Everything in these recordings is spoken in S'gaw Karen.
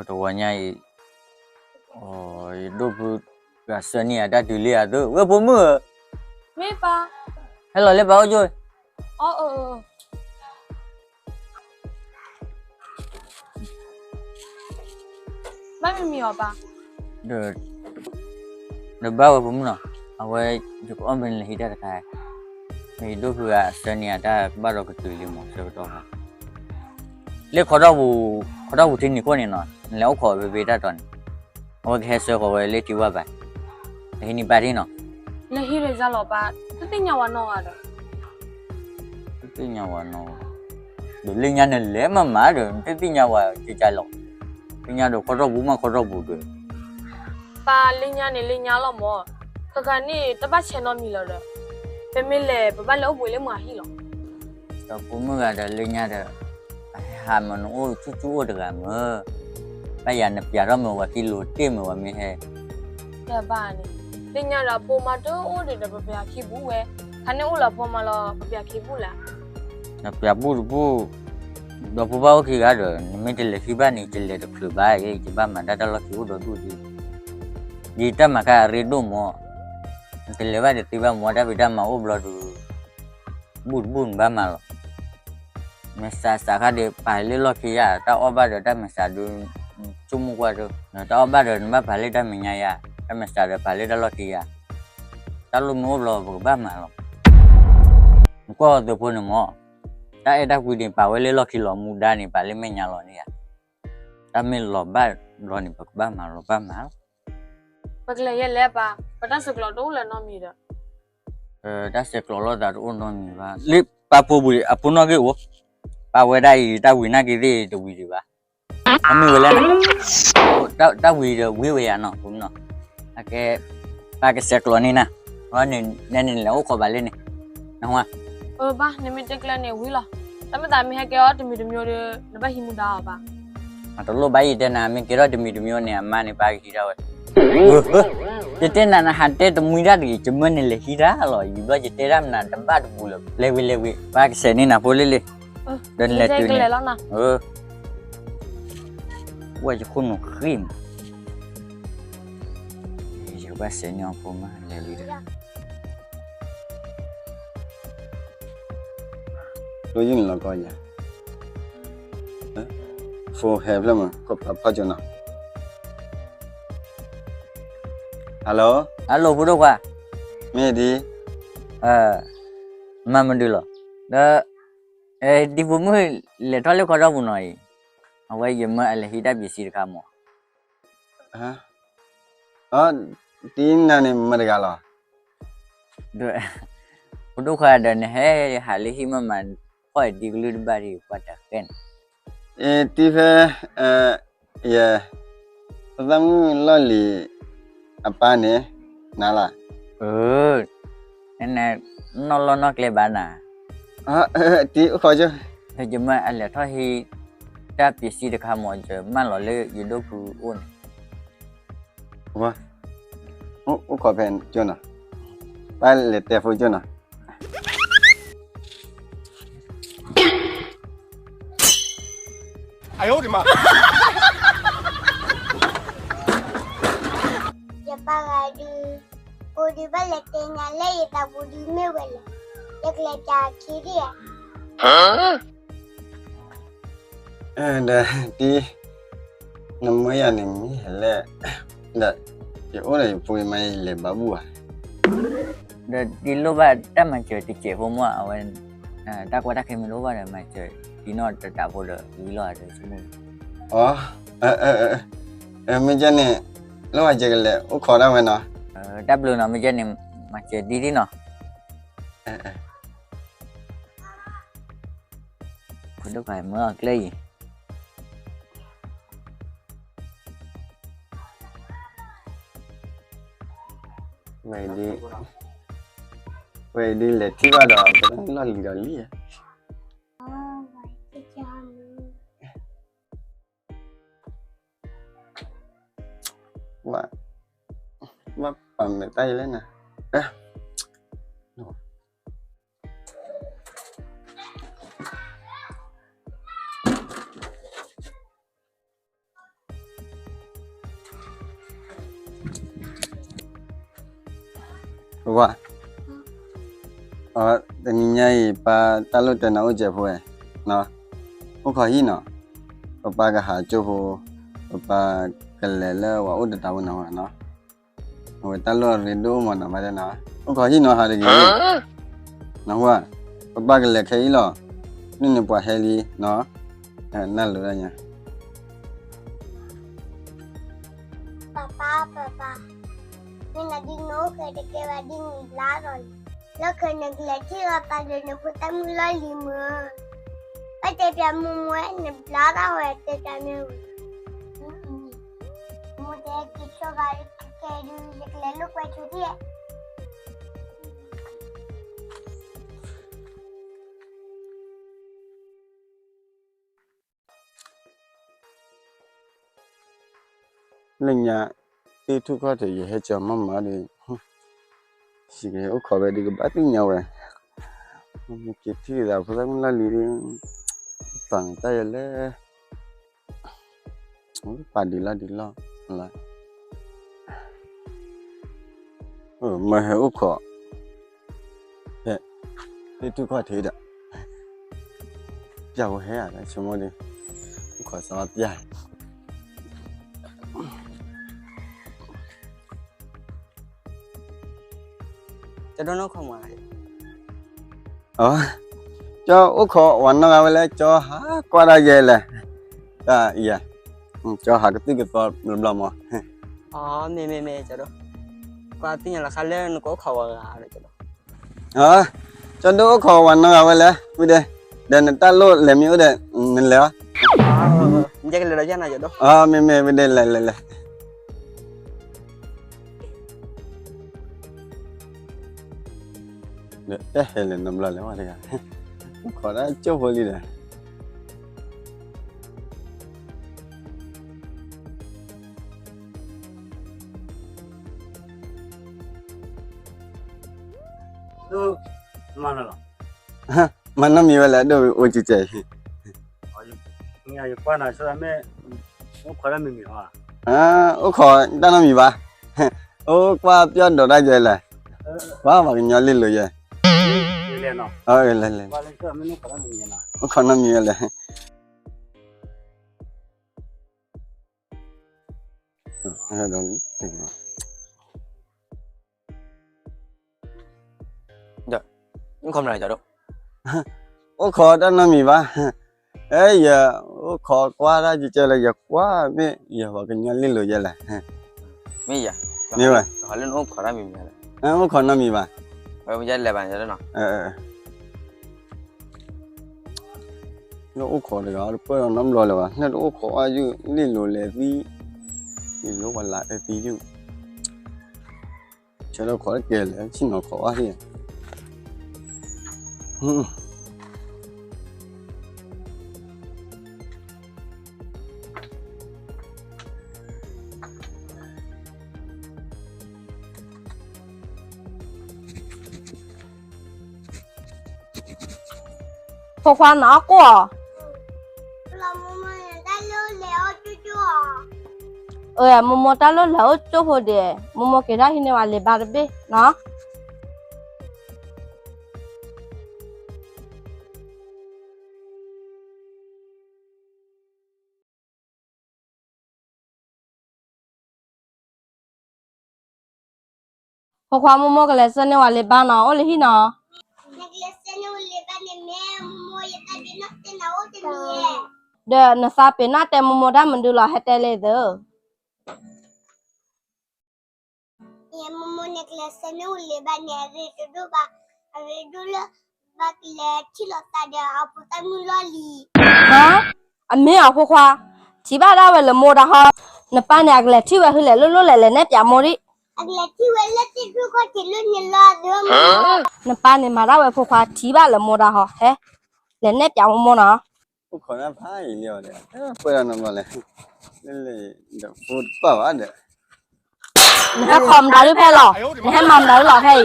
တဝီညါအံၤ, ယဒိၣ်ဖုဂၤဆှၢန့ၢ်ယၤတၢ်တုၤလံဧါ, ဝဲဖိမုၣ်ဧၢ, မ့ၢ်ပၢ်, ဟဲလီၤလၢပၢ်အိၣ်ကၠိ, အၢ ဘၣ်မနုၤအီၤပၢ်, ဒီးဘၣ်ဝဲဖိမုၣ်နီၤ, အဝဲ ယကအီၣ်မ့ၢ်နလဲၤဟံးတၢ်တခါ, မ့ၢ်ယဒိၣ်ဖုဂၤဆှၢန့ၢ်ယၤတၢ်ကဘၣ်ဒီးကတုၤလံမး ဆၢကတီၢ်ခါ, လၢ ခီထီၣ်ပူၤထံနံၤခိၣ်န့ၣ်နီၤ, နလဲၤအိၣ်ခိးဝဲဖဲတၢ်တီၤန့ၣ်, အဝဲကဟဲဆှၢဃီၤဝဲလၢထံဝၢ်ဘၣ်, နဟံးန့ၢ်ဘၣ်ထံနီၤ, နဟံးလၢယၤလီၤပၢ်, တသ့ၣ်ညါဝဲနီတဂၤဒီး တသ့ၣ်ညါဝဲနီၤ, ဒီးလၢညါနလဲၤမၤမၤဒီး နတသ့ၣ်ညါဝဲကကလီၤ, သ့ၣ်ညါဒီးခီထီၣ်ပူၤမးခီထီၣ်ပူၤဒီး, ပၢ်လၢညါန့ၣ်လၢညါလီၤမး, ခဲခါန့ၣ်တဘၣ်ဆဲးနီတမံၤလီၤဒီး, ပမ့ၢ်လဲၤပဘၣ်လဲၤအိၣ်ဘှံးလၢမုၢ်ဟံၣ်လီၤ, ဒီးဖိမုၣ်ဂၤဒီးလၢညါဒီး, ဟးမးနအိၣ်ဆူၣ်ဆူၣ်အိၣ်တဂၤမး, ဘၣ်ယၤနပျးထီၣ်မ့ၢ်ဝဲခံလိၤတ့ၢ်မ့ၢ်ဝဲမ့ၢ်ဟဲ တဘၣ်န့ၣ်, လၢညါဒီးအဖိမါတအိၣ်ဒီး ပပျးခံဘူးဝဲ, ခါန့ၣ်အိၣ်လၢအဖိမါလီၤ ပပျးခံဘူးလၢ်, နပျးဘူးတဘူး, ဒီးဖိဘၣ်အိၣ်ခံဂၤဒီး နမ့ၢ်တလဲၤခံဘၣ်န့ၣ် ယလဲၤတချုးဘၣ်, ယဘၣ်မၤဒၣ်တၢ်လီၢ်ခံအိၣ်ဒီးဒူၣ်ဒံး, ဒ်တၢ်မၤခါအရ့ဒိၣ်မး, နတလဲၤဘၣ်တသ့ဘၣ်မး တၢ်ဖံးတၢ်မၤအိၣ်ဘျီဒီး ဘူးတဘူးနဘၣ်မၤလီၤ, မဲာ်ဆှးစးခါဒီးပာ်လၢလီၢ်ခံယါ, တၢ်အီၣ်ဘၣ်ဒီးတၢ်မဲာ်ဆှးဒီး ဆိကမိၣ်ကွၢ်ဒီး, တၢ်အီၣ်ဘၣ်ဒီးနဘၣ်ပာ်လၢတၢ်မဲာ်ညါယါ, တၢ်မဲာ်ဆှးဒီးပာ်လၢတၢ်လီၢ်ခံယါ, တၢ်လိၣ်မ့ၢ်အိၣ်ဘျီပကဘၣ်မၤလီၤ, နကွၢ်အီၤသုးဖိန့ၣ်မး, တၢ်အဲၣ်တၢ်ကွံန့ၣ် ပာ်ဝဲလၢလီၢ်ခံလီၤ, မူဒါန့ၣ် ပာ်လၢမဲာ်ညါလီၤန့ၣ်ဧါ, တၢ်မ့ၢ်လီၤဘၣ်ဘျီန့ၣ် ပကဘၣ်မၤလီၤဘၣ်မၤလီၤ ပကလဲၤယဲလဲၣ်ပၢ်, ပတၢ်ဆဲးကျိးတအိၣ်လၢၤနီတမံၤဒီး, တၢ်ဆဲးကျိးလိာ်သးတအိၣ်နီတမံၤဘၣ်, လၢပၢ်ဖိပူၤအဖိနီၣ်ဂံၢ်အိၣ်, ပၢ်ဝဲဒၣ်အံၤ တၢ်ဝံၤနာ်က့ၤသ့ၣ်တဝံၤဒံးဘၣ်, အမ့ၢ်ဝဲလဲၣ်, တၢ်ဝံၤဒီးဝံၤဝဲယါနီၤ, အကဲ, ပၢ်ကဆဲးကျိးန့ၢ်နၤ, နလဲၤအိၣ်ခိးဘၣ်လၢန့ၣ်, နဝါ, ပၢ် နမ့ၢ်တဲကျဲန့ၣ်ဝံၤလီၤ, တၢ်မ့ၢ်သးမ့ၢ်ဟဲကဲထီၣ်တမံၤတမံၤဒီး နဘၣ်ဟံးမူဒါအီၤဘၣ် အတလိၣ်ဘၣ် ယတဲနၤ မ့ၢ်ကဲထီၣ်တမံၤတမံၤန့ၣ် အမါန့ၣ် ပၢ်ကဟံးဒၣ်ဝဲ, ယတဲနၤ နဟးတဲတမှံတၢ်တဂ့ၤ ယမၢနလဲၤဟံးတၢ်လီၤ, ယဘျီယတဲဒၣ်မနၤတဘၣ်တပူၤလၢၤ, လဲၤဝံၤလဲၤဝံၤ ပၢ်ကဆဲးန့ၢ်နၤဖိလ့လ့, ဒီးနလဲၤတုၤန့ၣ်, ဝဲယခိၣ်နူာ်ဃံမး, ယကဘၣ်ဆဲးန့ၢ်အီၤဖိမး လဲၤလံဒီး လီယုၢ်န့ၣ်လီၤကီယၤ, ဖိဟဲဖျၢၣ်မး ဖီကၠိနီၤ, hello, hello ဖိဒိၣ်ခွါ, မ့ၢ်ဒ်, မၤမဒုးလီၤ, ဒီး, ဒ်ဖိမုၣ်လဲၤထီၣ်လၢခီထီၣ်ပူၤနီၤအံၤ, အဝဲယမၢအလဲၤဟံးတၢ်ပၠ့ၤစံတခါမး တံၤနၤန့ၣ်မတၤတဂၤလီၤ, ဖိဒိၣ်ခွါဒီး နဟဲဟးလၢဟံၣ်မးမး, ဖီၣ်အံၤတံၤကလုၢ်တဘၣ်ဒံး ပှၤတၢ်ဃဲန့ၣ်, အ့ တံၤဖဲ, ယဲ, ပသးမုၣ်လီၢ်လံၤအပၢ်န့ၣ်, နၤလီၤ, နနီၢ်လီၢ်နီၢ်ကျဲဘၣ်နၤ, တံၤအိၣ်ခိးကၠိ, ယမၢအလဲၤထီၣ်ဟံး တၢ်ပၠ့ၤစံတခါမး ယမၢလီၤလၢယဒိၣ်ဖုအိၣ်န့ၣ်, အိၣ်ခိးဖဲကၠိနီၤ, ပၢ်လဲၤတဲဖိကၠိနီၤ ယပၢ်ဂၤဒုး, အိၣ်ဒုးဘၣ်လဲၤတဲညါလၢယသးပူၤဒုးမ့ၢ်ဝဲလဲၣ်, ယကလဲၤပျးခံဒံးဧါ, ဒီးတံၤ, နမၢယၤန့ၣ်မ့ၢ်ဟဲလဲၣ်, ဒီး, ယအိၣ်ဒီးယဖိယမါယလဲၤဘၣ်ဘူၣ်ဧါ, ဒီးတံၤလိၣ်ဘၣ်တၢ်မၤစၢၤတစဲးဖိမး အဝဲ, တၢ်ကွၢ်တၢ်ခဲမ့ၢ်တအိၣ်ဘၣ်ဒီး မၤစၢၤတံၤနီၢ်တတးဖိဒီးဝံၤလီၤဒီး, အ, မ့ၢ်ကဲန့ၣ်, လိၣ်ဝဲကဲကလဲာ်အိၣ်ခိးဒၣ်ဝဲနီၤ, တၢ်ဘျုးနီၤ မ့ၢ်ကဲန့ၣ်, မၤစၢၤတံၤဒံးနီၤ, ဖိဒိၣ်ခွါမၢအီၤကျဲအံၤ ဝဲဒ်လဲၤထံၣ်ဘၣ်ဒီး လီၢ်လံၤဒီးလံၤဧါ, ဘၣ်ပာ်မဲာ်တၢ်ယလဲၣ်နၤ, ဝါ, တနံၤညါအံၤ ပၢ်တၢ်လိၣ်တဲနၤအိၣ်စဲးဖိဝဲ, အိၣ်ခိးဟံၣ်နီၤ, ပပၢ်ကဟးကၠိဖိ, ပပၢ်ကလဲၤလၢဝဲအိၣ်တတးဖိနီၤဝဲနီၤ, အဝဲတၢ်လိၣ်အရ့ဒိၣ်မးနီၤ ဘၣ်တဲနီၤ, အိၣ်ခိးဟံၣ်နီၤ ဟးတဂ့ၤ, နၢ်ဟူဧါ, ပပၢ်ကလဲၤခဲအံၤလီၤ, န့ၣ်န့ၣ်ပှၤဟဲလံနီၤ, နၢ်လိၤဒၣ်ညါ ပၢ်ပၢ်ပၢ်ပၢ်, မ့ၢ်နၤဒ်နအိၣ်ဃဲတကဲဘၣ်ဒ်နဘျါလီၤလံ, လၢခဲနကလဲၤထံၣ်လီၤသးဒီးနဖိသၣ်မုၣ်လီၢ်လံၤမုၢ်, ဘၣ်တဲပျးမိၢ်မိၢ်နဘျါလီၤဝဲတဲတၢ်မ့ၢ်ဝံၤ, မိၢ်တဲက့ၤဆိဘၣ်ခဲဒုး ယကလဲၤလိာ်ကွဲဆိထံၣ် လၢညါ သ့ၣ်ထူၣ်ခီၣ်ထံး ယဟဲကၠီမးမးဒီး စံးက့ၤအိၣ်ခိးဝဲဒုးကဘၣ်သ့ၣ်ညါဝဲ, က့ၤထံၣ်သးဖိသၣ်မုၣ်လီၢ်လံၤဒီး ပာ်တၢ်ယဲလဲၣ်, ပာ်ဒံးလီၢ်ဒံးလီၢ်လၢ မ့ၢ်ဟဲအိၣ်ခိး ဖဲ သ့ၣ်ထူၣ်ခီၣ်ထံးဒီး ပျၢ်ဝဲဟဲဧါ ဆိကမိၣ်ဒီး အိၣ်ခိးစီပျၢ် ကၠီဒိၣ်နီၢ်ခိၣ်မး, ကၠီအိၣ်ခိးဝဲနီၢ်ဂၤဝဲလဲၣ် ကၠီဟးကွၢ်တၢ်ယဲလဲၣ်, တၢ်အံၤ, ကၠီဟးကသုၣ်ကသီဘျီဘျီမး, မ့ၢ်မ့ၢ်မ့ၢ် ကၠီဒိၣ်, ကွၢ်သ့ၣ်ညါလီၤခါလၢနကအိၣ်ခိးဝဲဂၤဒီး ကၠီဒိၣ်အိၣ်ခိးဝဲနီၢ်ဂၤဝဲလဲၣ် ဝံၤဒီး, ဒီးနတၢ်လိၣ်လဲၤမ့ၢ်အိၣ်ဒီး နလဲၤအီၤ, မ့ၢ်မ့ၢ်ဝံၤဒီးလဲၤလဲၤလဲၤ ဒီးတဟဲလဲၤနီတဘျီလၢၤဝဲတဂၤ, ခိးတၢ်ကၠိၢ်ဖိလံဒီး မၤနီၢ်မံၤဝဲလဲၣ် ဒိၣ်အိၣ်ကကဲအံၤ, အိၣ်ခိးတၢ်နီတမံၤဘၣ်, အိၣ်ကွၢ်ပျီဒိးတၢ်ယဲလဲၣ်, ပှၤပှၤကညီလ့လိၤယဲ, လဲၤလဲၤ, အိၣ်ခိးနီတမံၤဝဲလဲၣ် အိၣ်ခိးတၢ်နီတမံၤဘၣ်, အဲ ယအိၣ်ခိးကွၢ်တၢ်ကကဲလၢ ယကွၢ်မ့ၢ်ယပှၤကညီလ့လိၤယဲလဲၣ်, မ့ၢ်ဝဲ, အိၣ်ခိးနီတမံၤဘၣ်, လၢအိၣ်ခိးတဂၤတပၢၢ်ဒီးနီတဘျီလၢၤဘၣ်, လၢတအိၣ်ခိးအယုၢ် လ့လိၤလဲၤသံ, လ့လိၤပှၤလၢအသံယုၢ်, ဆၢထၢၣ်ခိးတကဲလဲၣ် ဆ့ၣ်နီၤခိးအီၤဟ့ၣ် ဖိခွါနအီၣ်ကိၣ်အီၤ, မိၢ်မိၢ်တၢ်လိၣ်လဲၤအိၣ်ကၠိဖိဒီး မိၢ်မိၢ်က့ၤထီၣ်ဟံးန့ၢ်ဝဲလံာ်ဘါတဘ့ၣ်နီၤ. ဖိခွါ မိၢ်မိၢ်ကလဲၤဆှၢန့ၢ်ဝဲလံာ်ဘါနီၤ အိၣ်လၢဟံၣ်နီၤ. ဒီးနသးပ့ၤနီၣ်တဲမိၢ်မိၢ်တၢ်မနုၤလီၤ ဟဲတဲလဲၣ်သၢ. မိၢ်မိၢ်န့ၣ်ကလဲၤဆှၢန့ၢ်ဝဲလံာ်ဘါန့ၣ် အရ့တဒိၣ်ဘၣ်, အရ့ဒိၣ်လၢ ဘၣ်ကလဲၤထံၣ်လိာ်သးဒီး အဖိသၣ်မုၣ်လီၢ်လံၤ. ဟါ, အမ့ၢ်အီၤဖိခွါ, ထံၣ်ဘၣ်ဒၣ်ဝဲလၢမိၢ်တၢ်ဟီ, နပၢ်န့ၣ် အကလဲၤထံၣ်ဝဲဟုလဲၣ်လိၣ်လိၣ်လဲၣ် လဲၤနဲၣ်ပၠးမိၢ်ဒံး. အကလဲၤထံၣ်ဝဲလၢသ့ၣ်ဒူၣ်ခီၣ်ထံးလၢန့ၣ်လီၤသၢမး. နပၢ်န့ၣ်မၤဒၣ်ဝဲဖိခွါ ထံၣ်ဘၣ်လၢမိၢ်တၢ်ဟီ, ဟဲ, လဲၤနဲၣ်ပၠးမိၢ်မိၢ်နီၤ. အိၣ်ခိးနဖးယံာ်လံအီၤဒီး, ပှဲၤဒီးနီတဘျီလဲၣ်, လၢလၢဒီးဖိတပၢ်ဘၣ်ဒီး နဟဲခိးမတၤဒုဖဲလီၤ, နဟဲမၤမတၤဒုလီၤဖဲအံၤ.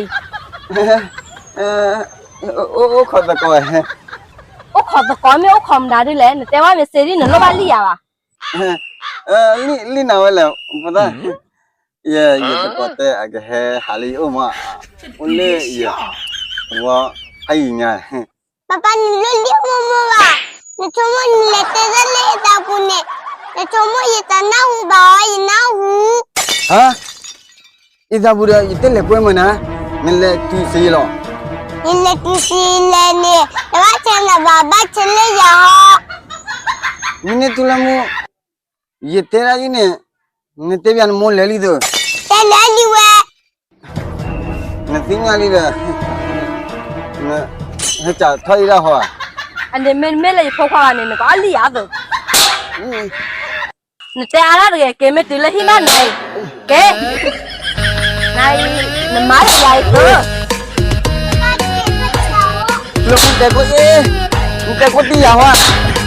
အိၣ်ခိးသကိး, အိၣ်ခိးသကိးမ့ၢ်အိၣ်ခိးမတၤဒုလဲၣ်, နတဲဝဲမ့ၢ်စ့ဒ်နလိၣ်ဘၣ်လံယၤဘၣ်. လံၣ်နၤဝဲလဲၣ်, ပသၣ်, ယသကိးတဲအကဟဲဟးလၢယအိၣ်မး. အိၣ်လၢယ, ဝဲ, အအံၤညါ, ပၢ်ပၢ် နလိၣ်လံမိၢ်မိၢ်ဘၣ်, နဆိကမိၣ်နလဲၤတဲတၢ်လၢယသးပူၤန့ၣ်, နဆိကမိၣ်ယတနၢ်ဟူဘၣ်အီၤ ယနၢ်ဟူ. ဟါ, ယသးပူၤဒီး ယတလဲၤကွဲမုာ်နၤ, နလဲၤတုၤဆံးလီၤ. ယလဲၤတုၤဆံးလဲၣ်န့ၣ် တဘၣ်ဆဲးနၤဘၣ် ဘၣ်ဆဲးလၢယၤဟီ. မ့ၢ်န့ၢ်တူၢ်လၢမူ, ယတဲဒၣ်အံၤန့ၣ်, နတဲဘၣ်နမိၢ်လဲၤလံသၢ, တဲလဲၤလံဝဲ, နသ့ၣ်ညါလံဒီး, ဟဲစးထီၣ်အံၤဒၣ်ဟီဧါ. အန့ၣ်မ့မ့ၢ်လၢယဖိခွါဂၤန့ၣ် နကအီၣ်လံယၤသၢ, နတဲအါဒၣ်တဂ့ၤ, က့ၤမ့ၢ်တုၤလၢဟံၣ်ဘၣ်န့ၣ်, က့ၤ, နအံၤ, နမၤလၢယၤအံၤသၢ, လၢနတဲခိၣ်အ့ၣ်, နတဲခိၣ်တံၢ်ယၤဟီဧါ.